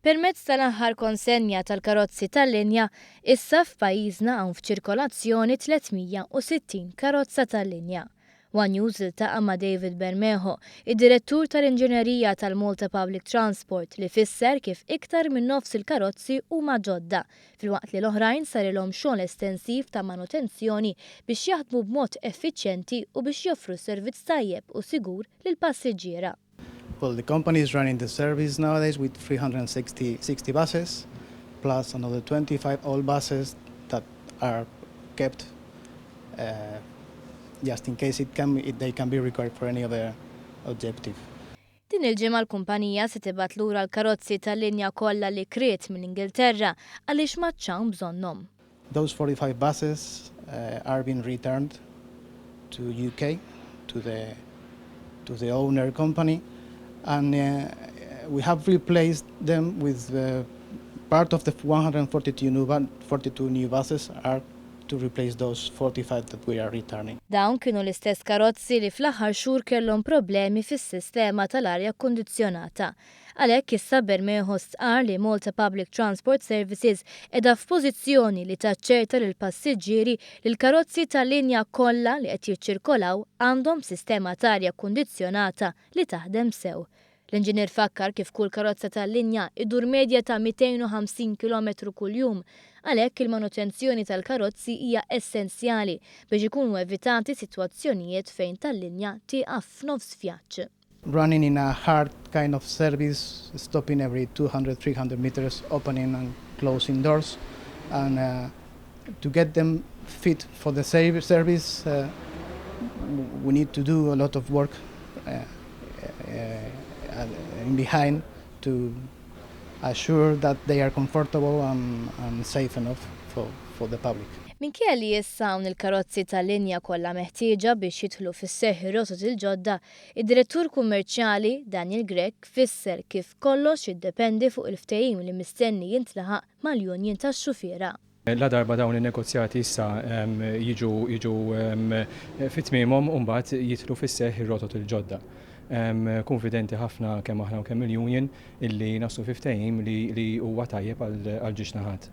Permezz tal-aħħar konsenja tal-karozzi tal-linja, issa f'pajjiżna hawn f'ċirkolazzjoni 360 karozza tal-linja. One News iltaqa' ma' David Bermejo, id-Direttur tal-Inġinerija tal-Malta Public Transport li fisser kif iktar minn nofs il-karozzi huma ġodda, filwaqt li l-oħrajn sarilhom xogħol estensiv ta' manutenzjoni biex jaħdmu b'mod effiċjenti u biex joffru servizz tajjeb u sigur lill-passiġġiera. Well, the company is running the service nowadays with 360 60 buses, plus another 25 old buses that are kept just in case they can be required for any other objective. Din il-ġimgħa l-kumpanija se tibgħat lura l-karozzi tal-linja kollha li kriet mill-Ingilterra għaliex m'għadx hawn bżonnhom. Those 45 buses are being returned to UK, to the owner company, and we have replaced them with part of the 142 new, 42 new buses are to replace those 45 that we are returning. Dawn kienu l-istess karozzi li fl-aħħar xhur kellhom problemi fis-sistema tal-arja kkondizzjonata. Għalhekk issa Bermejo stqar li Malta Public Transport Services qiegħda f'pożizzjoni li taċċerta lil passiġġieri li l-karozzi tal-linja kollha li qed jiċċirkolaw għandhom sistema ta' arja kkondizzjonata li taħdem sew. L-inġinier fakkar kif kull karozza tal-linja idur medja ta' 250 km kuljum, għalhekk il-manutenzjoni tal-karozzi hija essenzjali biex ikunu evitati sitwazzjonijiet fejn tal-linja tieqaf f'nofs vjaġġ. Running in a hard kind of service, stopping every 200, 300 meters, opening and closing doors, and to get them fit for the service, we need to do a lot of work in behind to assure that they are comfortable and safe enough for the public. Minkejja li issa hawn il-karozzi tal-linja kollha meħtieġa biex jidħlu fis-seħħ rotot il-ġodda, id-direttur kummerċjali Daniel Grech fisser kif kollox jiddependi fuq il-ftehim li mistenni jintlaħaq mal-Union tax-xufiera. La darba dawn in-negozjati issa jiġu fit-tmiemhom, mbagħad jidħlu fis-seħħ ir-rotot il-ġodda. Konfidenti ħafna kemm aħna u kemm il-union illi naslu fi ftehim li huwa tajjeb għal żewġ naħat.